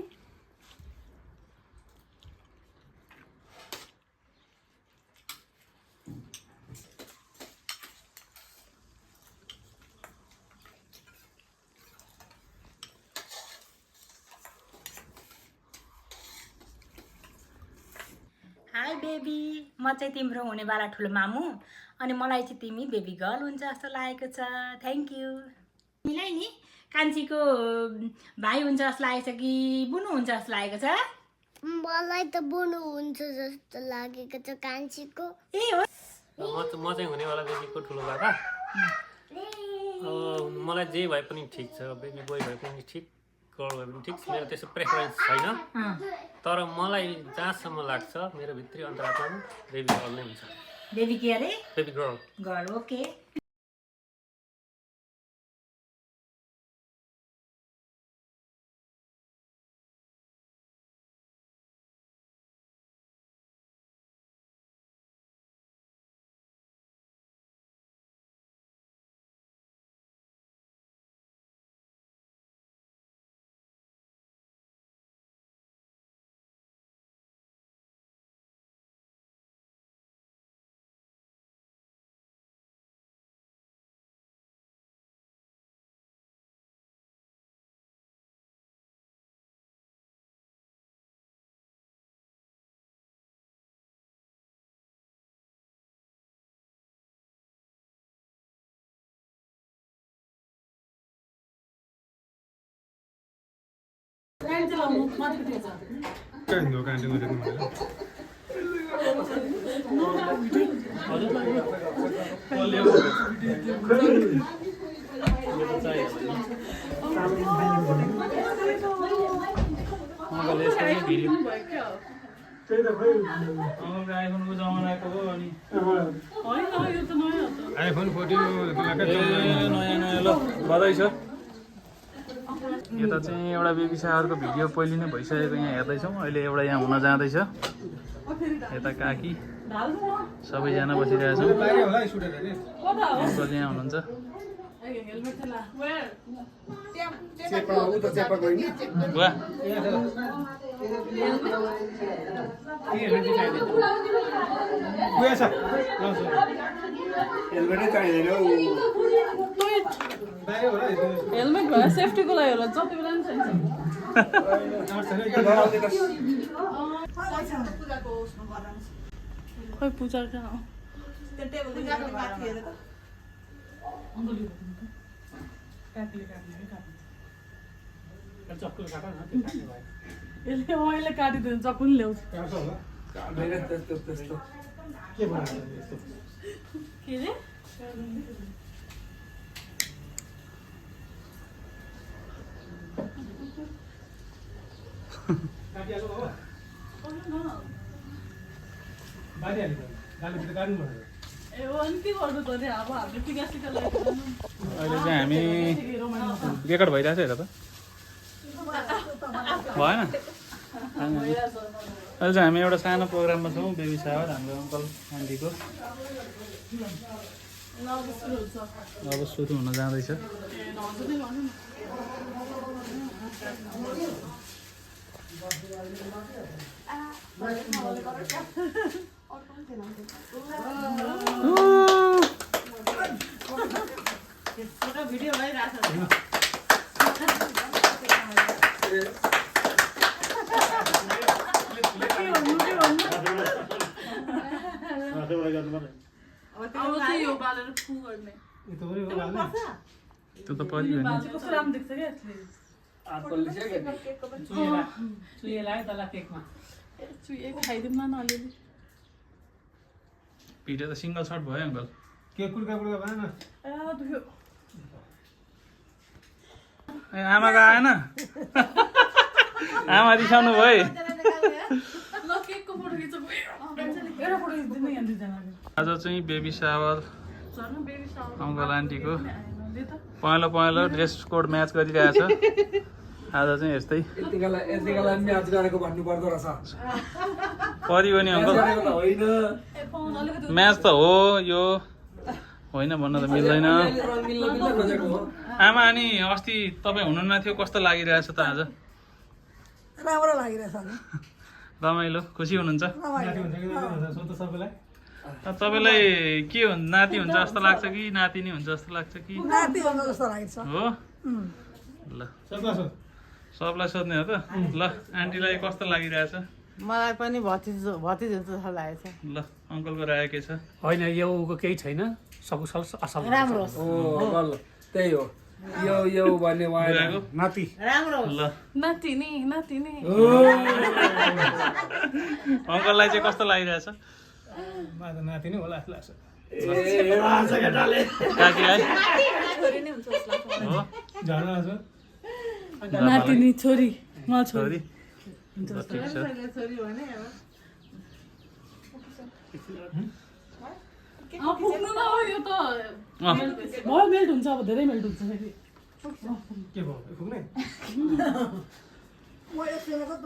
M: हाई बेबी, म चाहिँ तिम्रो हुनेवाला ठुलो मामु अनि मलाई चाहिँ तिमी बेबी गर्ल हुन्छ जस्तो लागेको छ। Thank you. तिमीलाई नि कान्छीको भाइ हुन्छ जस्तो लागेको छ कि बुनु हुन्छ जस्तो लागेको छ?
N: मलाई त बुनु हुन्छ जस्तो लागेको छ कान्छीको।
M: ए हो,
O: म चाहिँ हुनेवाला बेबीको ठुलो बाबा। मलाई जे भए पनि ठिक छ, बेबी बोय भए पनि ठिक, गर्ल भए पनि ठिक, मेरो त्यस्तो प्रेफरेन्स छैन। तर मलाई जहाँसम्म लाग्छ मेरो भित्री अन्तरात्मामा बेबी गर्ल नै हुन्छ।
M: बेबी के अरे?
O: Baby girl.
M: Girl, okay.
G: आइफोनको जमानाको हो अनि आइफोन 14 नयाँ ल बधाई छ। यता चाहिँ एउटा बेबी सावरको भिडियो पहिले नै भइसकेको यहाँ हेर्दैछौँ। अहिले एउटा यहाँ हुन जाँदैछ। यता काकी सबैजना बसिरहेछौँ। अङ्कल यहाँ हुनुहुन्छ।
E: हेलमेट भयो सेफ्टीको लागि होला, जति बेला नि चाहिन्छ। खोइ पूजा कहाँ हो? यसले अहिले काटिदियो चक्कुन ल्याउँछ। के रे?
G: अहिले चाहिँ हामी रेकर्ड भइरहेछ हेर त भएन। अहिले चाहिँ हामी एउटा सानो प्रोग्राममा छौँ, बेबी सावर हाम्रो अङ्कल आन्टीको। अब सुरु हुन जाँदैछ।
B: भिडियो भइरहेछ।
G: त्यो त परियो नि। भिडियो त सिङ्गल सर्ट भयो अङ्कल।
C: के कुर्का कुर्का भएन?
G: ए आमाको आएन? आमा रिसाउनु भयो। आज चाहिँ बेबी सावर अङ्कल आन्टीको पहेँलो ड्रेस कोड म्याच गरिरहेछ। आज चाहिँ यस्तै
J: यतिका म्याच गरेको भन्नु पर्दो रहेछ
G: परियो नि अङ्कल
J: होइन
G: म्याच त हो यो होइन भन्न त मिल्दैन आमा अनि अस्ति तपाईँ हुनुहुन्न थियो कस्तो लागिरहेछ त आज
C: राम्रो लागिरहेछ नि
G: रमाइलो खुसी हुनुहुन्छ
C: सबैलाई
G: तपाईँलाई के हुन्छ नाति हुन्छ जस्तो लाग्छ कि नातिनी हुन्छ जस्तो लाग्छ कि
C: नाति हुन्छ जस्तो लाग्छ
G: हो ल सबलाई सोध्ने हो त ल आन्टीलाई कस्तो लागिरहेछ
B: मलाई पनि भतिज जस्तो लागेको छ
G: ल अङ्कलको राय के छ
O: होइन योको केही छैन सकुशल असल
B: राम्रो
J: ओ ल त्यही हो यो भन्ने
G: बुढाको
O: नाति
B: राम्रो
G: ल
E: नातिनी
G: अङ्कललाई चाहिँ कस्तो लागिरहेछ
O: नाति नै होला जस्तो लाग्छ
G: काकीलाई
A: छोरी नै हुन्छ जस्तो लाग्छ
G: हो
E: नातिनी छोरी म
G: छोरी ल, ठिक छ
B: छोरी भने
E: पुग्नु न हो यो त भयो मेल्ट हुन्छ अब धेरै मेल्ट हुन्छ फेरि
O: के भयो पुग्ने
C: मैले सुनेको त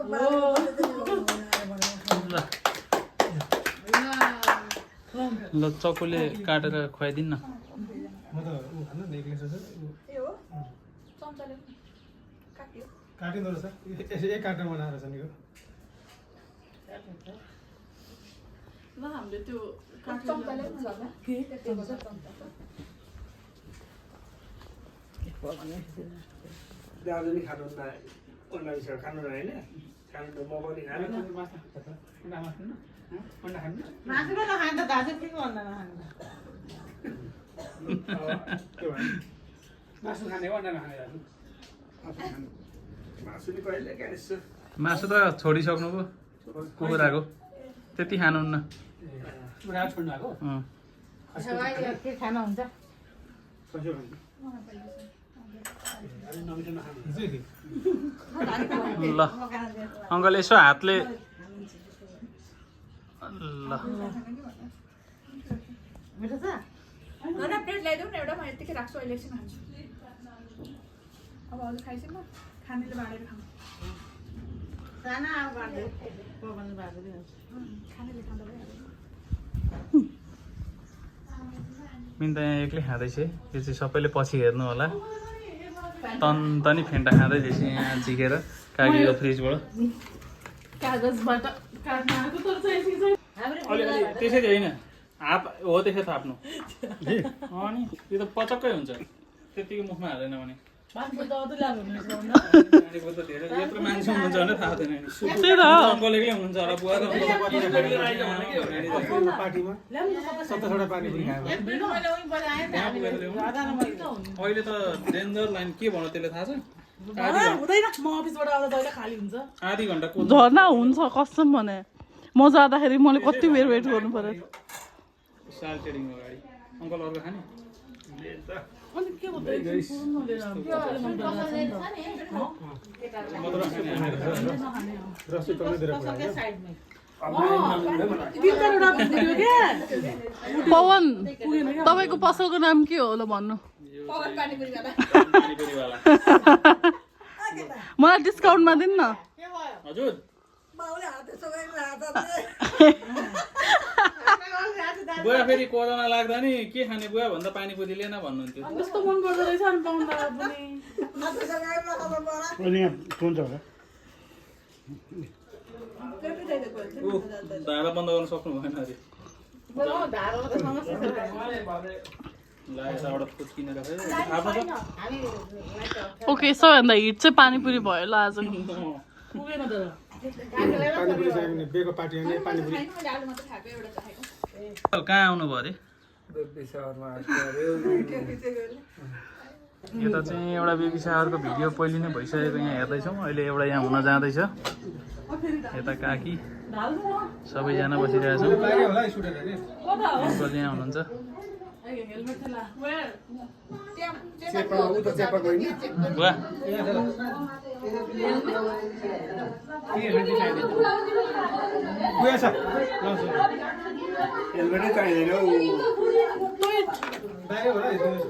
G: ल चक्कुले काटेर खुवाइदिनु न
O: म त ऊ खानु न एक्लै छ
A: ए हो चम्चाले काट्यो
O: काटिँदो रहेछ एक काटेर बनाएर छ नि यो
E: ल हामीले त्यो
A: चम्चाले पनि झर्ला
E: के
J: दाजु नि खानुहुन्न अन्डा मिसाएर खानु होइन खानु म पनि खानु
B: मासु पनि नखान्छ दाजु के भन्दा नखान्छ
O: मासु खाने हो अन्डा नखाने दाजु
J: मासु नि कहिले खाइसक्यो
G: मासु त छोडिसक्नुभयो कुखुराको त्यति खानुहुन्न
O: पुरा छोड्नु भएको
B: के खानु हुन्छ
G: ल अङ्कल यसो हातले ल
A: नन प्लेट ल्याइदेऊ न एउटा म यतिकै राख्छु अहिले एकछिन खान्छु अब अझ खाइसिन न खानेले बाँडेर खानु
B: साना अब बाँड्दै पकाउनु बाँड्दै
A: खानेले खाँदा भइहाल्यो
G: मिन त यहाँ एक्लै खाँदैछ यो चाहिँ सबैले पछि हेर्नु होला तनी फेन्टा खाँदै रहेछ यहाँ झिकेर काकीको फ्रिजबाट
E: कागजबाट काट्न आएको तर चाहिँ
G: अलिअलि त्यसरी होइन हाप हो त्यसै थाप्नु अनि यो त पचक्कै हुन्छ त्यतिकै मुखमा हाल्दैन भने
E: मान्छे त अझै लाग्नु हुन्छ
G: पानीको त धेरै यत्रो मान्छे हुनुहुन्छ भने थाहा छैन नि अङ्कल एक्लै हुनुहुन्छ होला बुवा र
O: पार्टीमा 27वटा पानी पनि खायो
G: अहिले त डेन्जर लाइन के भन्नु त्यसले थाहा छ
E: हुँदैन म अफिसबाट आउँदा जहिले खाली हुन्छ
G: आधी घन्टा
E: झर्ना हुन्छ कसम भने म जाँदाखेरि मैले कति बेर वेट गर्नु पर्यो
G: साल ट्रेडिङ अगाडि अङ्कल अर्को खाने
E: अनि के पवन तपाईँको पसलको नाम के हो ल भन्नु मलाई डिस्काउन्टमा दिनु न
G: हजुर बुवा फेरि कोरोना लाग्दा नि के खाने बुवा भन्दा पानीपुरी लिएन भन्नुहुन्थ्यो
E: कस्तो मन पर्दो रहेछ अनि पाउँदा पनि
O: हुन्छ होला
G: धारा बन्द गर्न सक्नु भएन अरे
E: ओके सबैभन्दा हिट चाहिँ पानीपुरी भयो ल आज
O: पानीपुरी चाहियो बेको पार्टी अनि पानीपुरी
G: कहाँ आउनु भयो अरे यता चाहिँ एउटा बेबी सावरको भिडियो पहिले नै भइसकेको यहाँ हेर्दैछौँ अहिले एउटा यहाँ हुन जाँदैछ यता काकी सबैजना बसिरहेछौँ अङ्कल यहाँ हुनुहुन्छ बुवा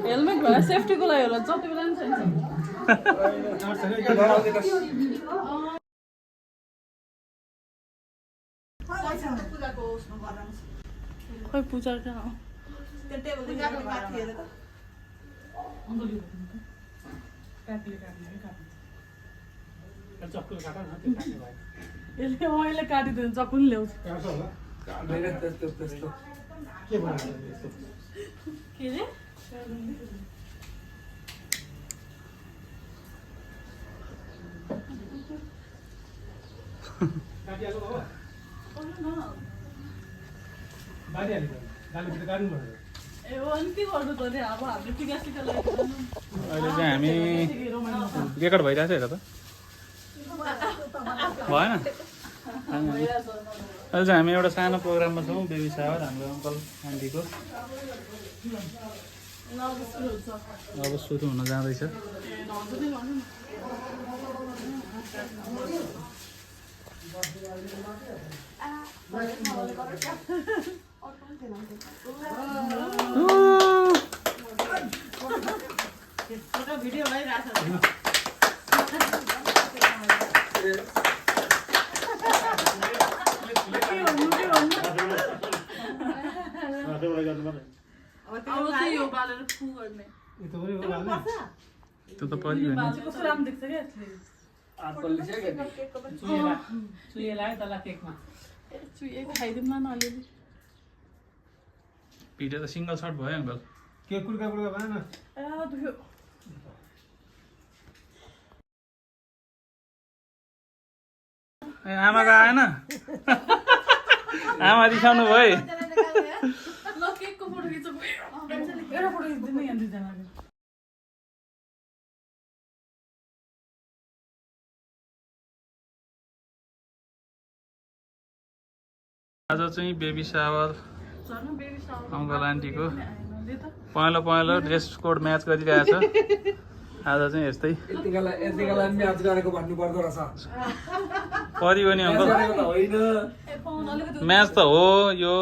E: हेलमेट भएर सेफ्टीको लागि होला जति बेला नि चाहिन्छ खोइ पूजा कहाँ
A: त्यो टेबलदेखि माथि हेरेर
E: यसले अहिले काटिदिनु चक्कुले ल्याउँछ के रे ए अन्ति गर्नु त नि अब हामीले टिका सिका लगाइदिनु
G: अहिले चाहिँ हामी रेकर्ड भइरहेछ हेर त भएन अहिले चाहिँ हामी एउटा सानो प्रोग्राममा छौँ बेबी सावर हाम्रो अङ्कल आन्टीको अब सुरु हुन जाँदैछ
B: भिडियो भइरहेछ
G: त्यो त परियो नि पिठो त सिङ्गल सर्ट भयो अङ्कल
P: के कुर्का कुर्का भएन
G: ए आमाको आएन आमा रिसाउनु भयो आज चाहिँ बेबी सावर अङ्कल आन्टीको पहेँलो ड्रेस कोड म्याच गरिरहेछ आज चाहिँ यस्तै परियो नि अङ्कल म्याच त हो यो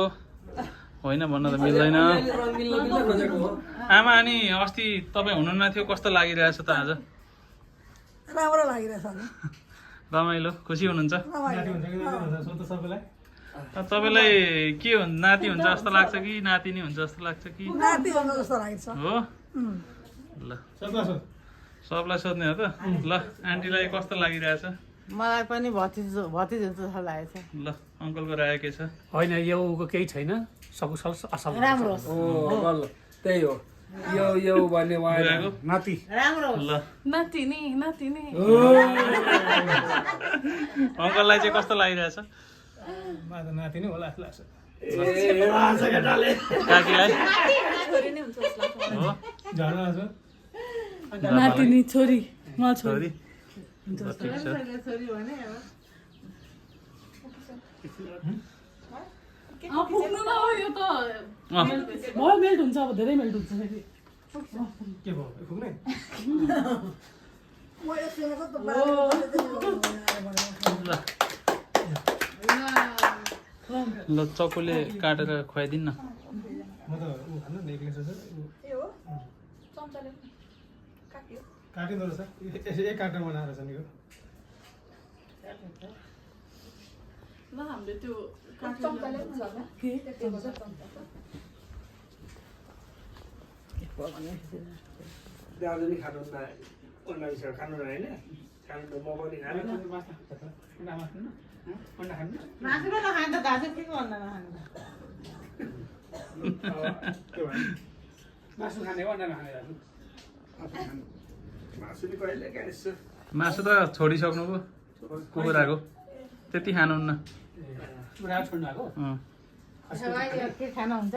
G: होइन भन्न त मिल्दैन आमा अनि अस्ति तपाईँ हुनुहुन्न थियो कस्तो लागिरहेछ त आज
C: राम्रो लागिरहेछ
G: रमाइलो खुसी हुनुहुन्छ तपाईँलाई के हुन्छ नाति हुन्छ जस्तो लाग्छ कि नातिनी हुन्छ जस्तो लाग्छ कि
C: नाति हुन्छ जस्तो लाग्छ
G: हो ल सबलाई सोध्ने हो त ल आन्टीलाई कस्तो लागिरहेछ
B: मलाई पनि भतिज हुन्छ जस्तो लागेको छ
G: ल अङ्कलको राय के छ
O: होइन योको केही छैन सकुशल असल
B: राम्रो
J: त्यही हो यो भन्ने
O: नाति
B: राम्रो
G: ल
E: नातिनी नातिनी
G: अङ्कललाई चाहिँ कस्तो लागिरहेछ
P: नाति नै होला जस्तो लाग्छ
G: काकीलाई
E: नातिनी छोरी म छोरी
G: ठिक छ
E: पुग्नु न हो यो त भयो मेल्ट हुन्छ अब धेरै मेल्ट हुन्छ फेरि
P: के भयो पुग्ने
C: म यो सुनेको त
G: ल चक्कुले काटेर खुवाइदिनु न
P: म त उ खानु न एक्लै छ
A: यो चम्चाले काट्यो
P: काटिँदो रहेछ एक काटेर बनाएर छ नि
E: ल हामीले त्यो
A: चम्चाले हुन्छ होला
E: के
A: त्यति हुन्छ चम्चा
J: दाजुले खानुहुन्न उनीहरूसँग खानुहुन्न होइन खानु त म पनि खानु
B: मासु पनि नखाने त दाजु के भन्दा नखाने
J: मासु खाने हो अन्डा नखाने दाजु मासुले कहिले खाएछ
G: मासु त छोडिसक्नु पो कुखुराको त्यति खानुहुन्न
J: पुरा छोड्नु आएको
B: के खानुहुन्छ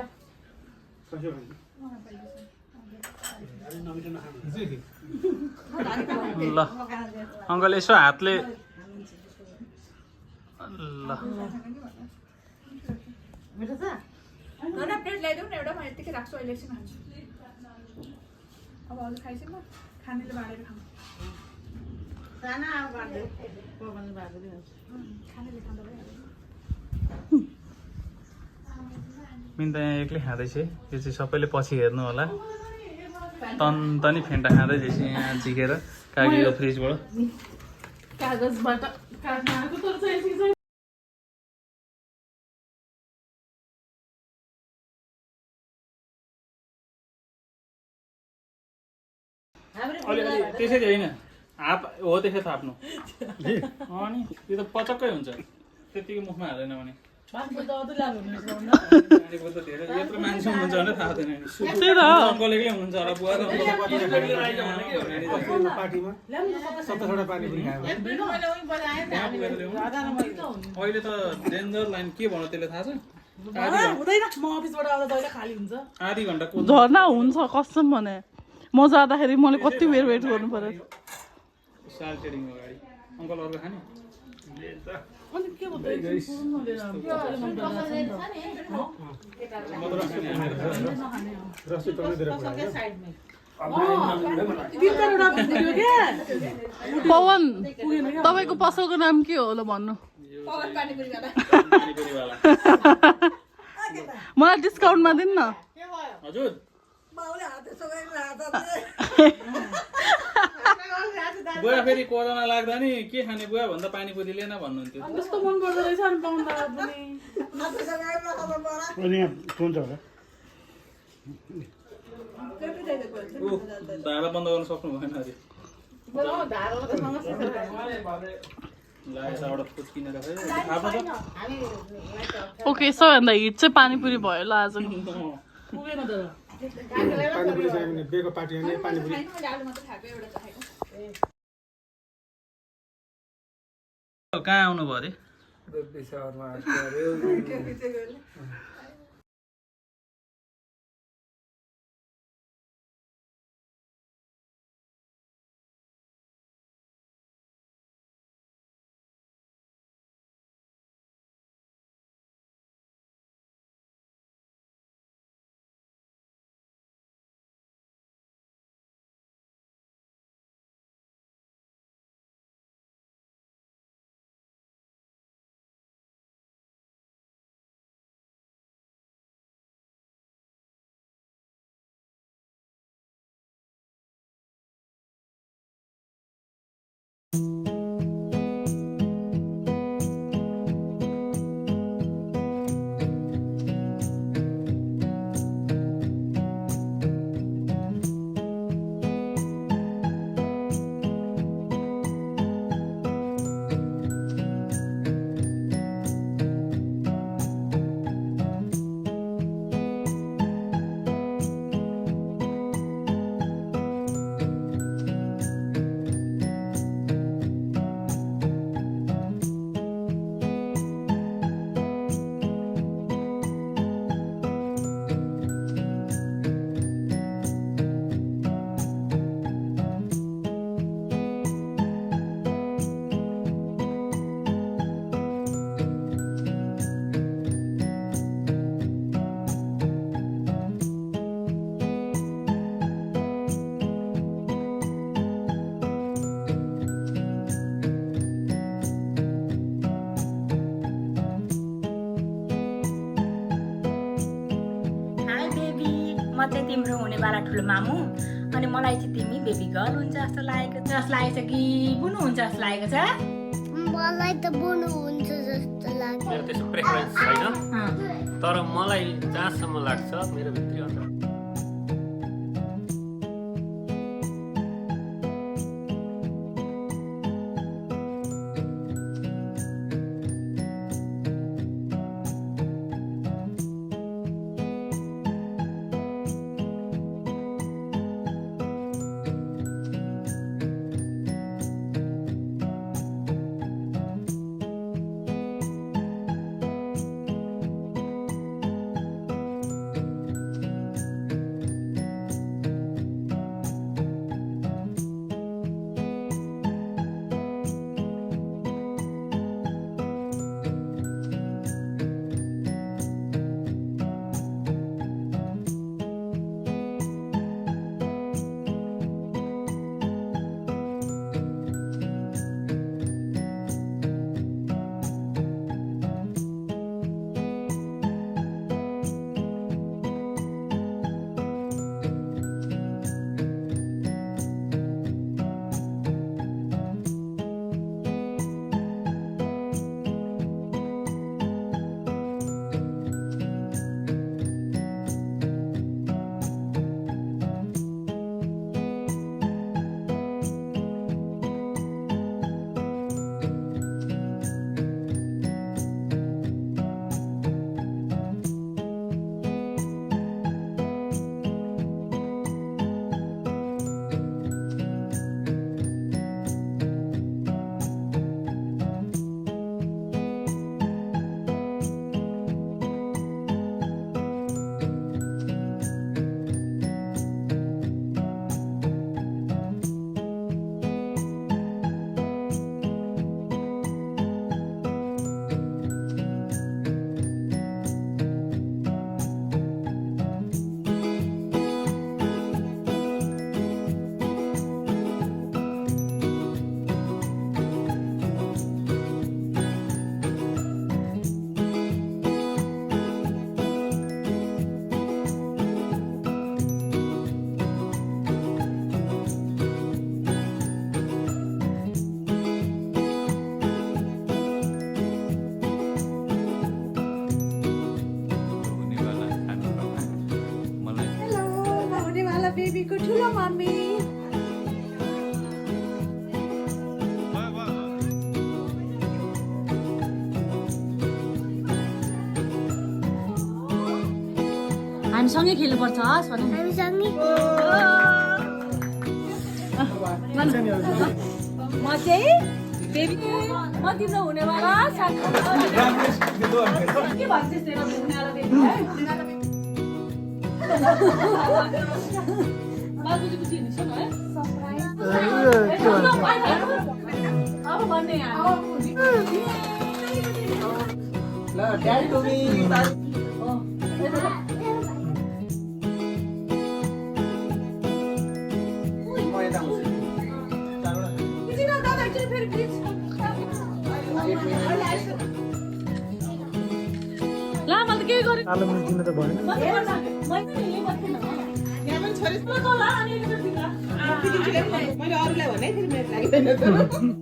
G: ल अङ्कल यसो हातले ल
B: मिठो छ
A: नन प्लेट ल्याइदेऊ न एउटा म यतिकै राख्छु अहिले एकछिन खान्छु अब अझ खाइसक्नु म खानेले बाँडेर खानु
B: साना अब बाँड्दै पकाउने बाँड्दै
A: खानेले खाँदा भइहाल्यो
G: मिन त यहाँ एक्लै खाँदैछ यो चाहिँ सबैले पछि हेर्नु होला तनी फेन्टा खाँदै थिएछ यहाँ झिकेर काकीको फ्रिजबाट
B: कागजबाट काट्न आएको तर चाहिँ
G: अलिअलि त्यसरी होइन हाप हो त्यसै थाप्नु अनि त्यो त पचक्कै हुन्छ त्यतिको मुखमा हाल्दैन भने
B: मान्छे त अझै लाग्नु
G: पानीको त धेरै यत्रो मान्छे हुनुहुन्छ भने थाहा छैन अङ्कल एक्लै हुनुहुन्छ होला बुवा
P: पार्टीमा 17वटा पानी पनि खायो
G: अहिले त डेन्जर लाइन के भन्नु त्यसले थाहा छ
B: हुँदैन म अफिसबाट आउँदा जहिले खाली हुन्छ
G: आधी घन्टा
A: झर्ना हुन्छ कसम भने म जाँदाखेरि मैले कति बेर वेट गर्नु पर्यो
G: साल ट्रेडिङ अगाडि अङ्कल अर्को खाने
B: अनि के
A: पवन तपाईँको पसलको नाम के हो ल भन्नु मलाई डिस्काउन्टमा दिनु न
G: हजुर बुवा फेरि कोरोना लाग्दा नि के खाने बुवा भन्दा पानीपुरी लिएन भन्नुहुन्थ्यो
B: कस्तो मन पर्दो रहेछ अनि पाउँदा पनि
P: हुन्छ होला
G: धारा बन्द गर्न सक्नु भएन अरे
A: ओके सबैभन्दा हिट चाहिँ पानीपुरी भयो ल आज
B: पुगेन तर
P: पानीपुरी चाहियो बेको पार्टी होइन पानीपुरी
G: कहाँ आउनुभयो अरे
M: म चाहिँ तिम्रो हुनेवाला ठुलो मामु अनि मलाई चाहिँ तिमी बेबी गर्ल हुन्छ जस्तो लागेको छ कि बुनु हुन्छ जस्तो लागेको छ
N: मलाई त बुनु हुन्छ जस्तो लाग्छ
O: मेरो त्यस्तो प्रेफरेन्स छैन तर मलाई जहाँसम्म लाग्छ मेरो भित्री अन्त
K: बेबीको ठुलो मम्मी
E: हामी सँगै खेल्नुपर्छ
N: हामी सँगै
E: म चाहिँ बेबी म तिम्रो हुनेवाला के भन्छस् तेरो हुनेवाला बेबी है बाबुजी खुसी हुनुहुन्छ न है अब भन्ने
J: ल ड्याड टु मी
E: ला मैले त केही गरेँ
P: आलु मिर्च दिन त भएन
H: मैले अरूलाई भने फेरि मेरो लागि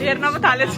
A: हेर्न पो थालेछ